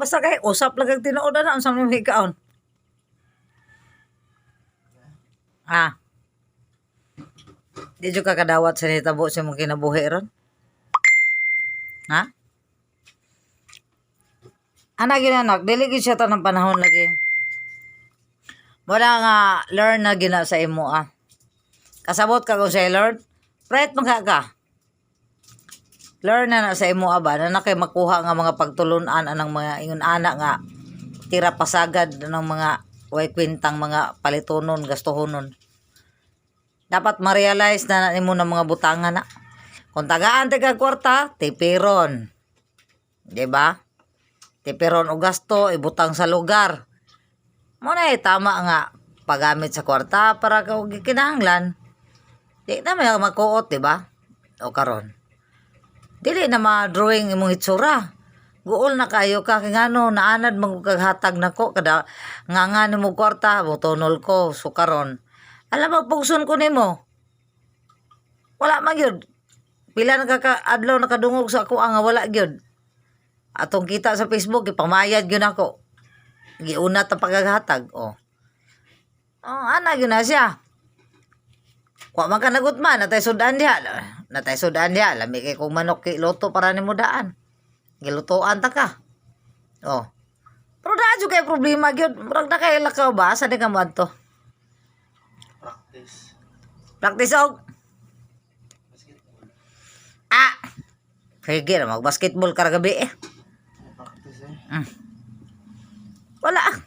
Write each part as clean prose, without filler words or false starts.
Basta kay usap lang kag tinuod ana, unsa man ikaon. Ah. Di jud ka kadawat sa nitabo sa imong kinabuhi ron? Ha? Ana gyud, anak, dili gyud siya tanang panahon lagi. Wala nga learn na gina sa imo ah. Kasabot ka kung sa learn, pret man ka ka. Learn na na sa imo aba na na kay makuha nga mga pagtulunan anang mga ingon ana nga tira pasagad ng mga way kwintang mga palitonon, gastuhonon. Dapat ma-realize na na nimo ng mga butangan na. Kung tagaan ti kag kwarta, tipiron. Di ba? Tipiron og gasto, ibutang sa lugar. Mo na eh, tama nga paggamit sa kwarta para kung gikinahanglan. Di na may makuot, di ba? O karon. Dili na ma-drawing imong itsura. Guol na kayo ka kay ngano naanad man kag hatag nako kada nga nga nimo kwarta, motunol ko so karon. Alam mo pugson ko nimo. Wala man gyud. Pila na ka ka adlaw nakadungog sa ako nga wala gyud. Atong kita sa Facebook, ipamayad gyud ako. Giunat ang paghahatag. Oh. Oh, ana gyud na siya. Wa man ka nagutma, natay sudan diha. Natay sudan diha. Lami kay kung manok kay luto para nimo daan. Gilutuan ta ka. Oh. Pero naa jud kay problema gyud. Murag na kay lakaw ba? Asa di ka moadto? Practice. Practice og Basketball. Ah. Sige na mag basketball ka gabi eh. Practice eh. Wala ah.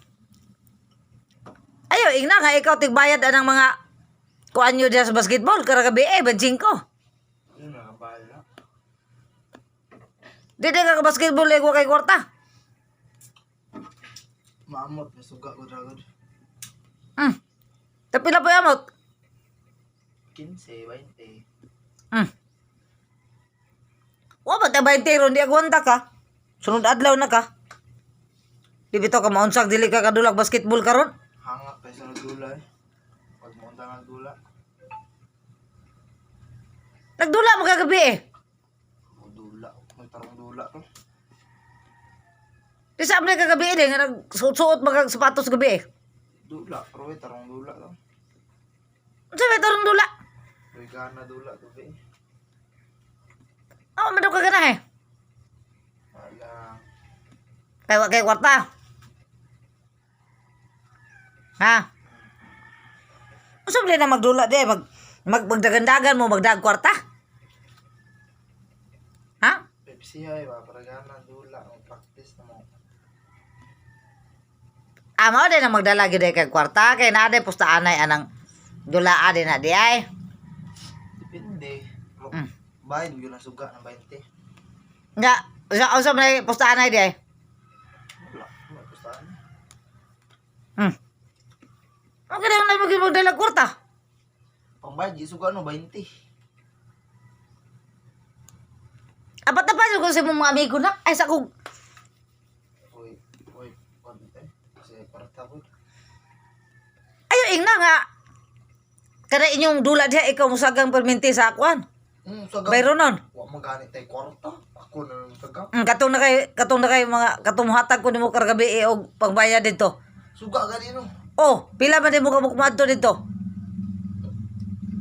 Ayo, ingna nga ikaw tigbayad anang mga kuan nyo diya sa basketball karagabi eh, 25. Yun na, kabala. Di di ka basketball eh, wa kay kwarta. Maamot, may suga ko dragod. Tapila po amot. 15, 20. Wa ba ta 20 ron di agwanta ka? Sunod adlaw na ka. Di bitaw ka maunsag dili ka kadulag basketball karon. Hangak tayo sa nagdula eh. Pag muunta nagdula. Nagdula mo kagabi eh. O dula. May tarong dula to. Di sa amay kagabi eh, nga nagsuot-suot mga sapatos gabi eh. Dula, pero may tarong dula to. Unsa may tarong dula? May gana dula to be. Aw, man daw ka ganahe. Wala. Kay wa kay kwarta. Ha? Unsa man na magdula di mag mag magdagandagan mo magdag kwarta? Ha? Pepsi ay ba, para gana dula. Ang practice na mo. Ah, mao din ang magdala gyud kay kwarta kay naa day pustaan ay anang dulaa din na di ay. Depende. Bayad yun ang suga ng 20. Nga, unsa unsa man ay pustaan ay di ay? Wala. Wala pustahan. Ang kailangan na mag magdala kwarta. Pangbayad, di suga no, 20. Apat na pa jud ko sa imong mga amigo na ay sa kog Uy, uy, eh. Kasi kwarta ko. Ayo ingna nga kada inyong dula diha ikaw musagang perminti sa akuan. Saga. Bayro nun. Wa man gani tay kwarta. Ako na lang saga. Katong na kay mga katong muhatag ko nimo karagabi eh, og pagbayad dito. Suga gani no. Oh, pila man nimo ka mukmadto dito?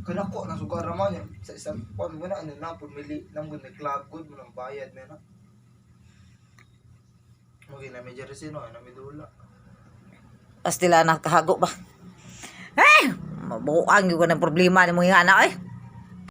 Kanako na suga ra man yan. Sa isang kuan mo na ano na pud mili nang gud may club gud mo nang bayad na na. Mo gina may jersey no, na may dula. Pastila na kahago ba. Eh, mabuang gyud ko ng problema nimo nga anak eh.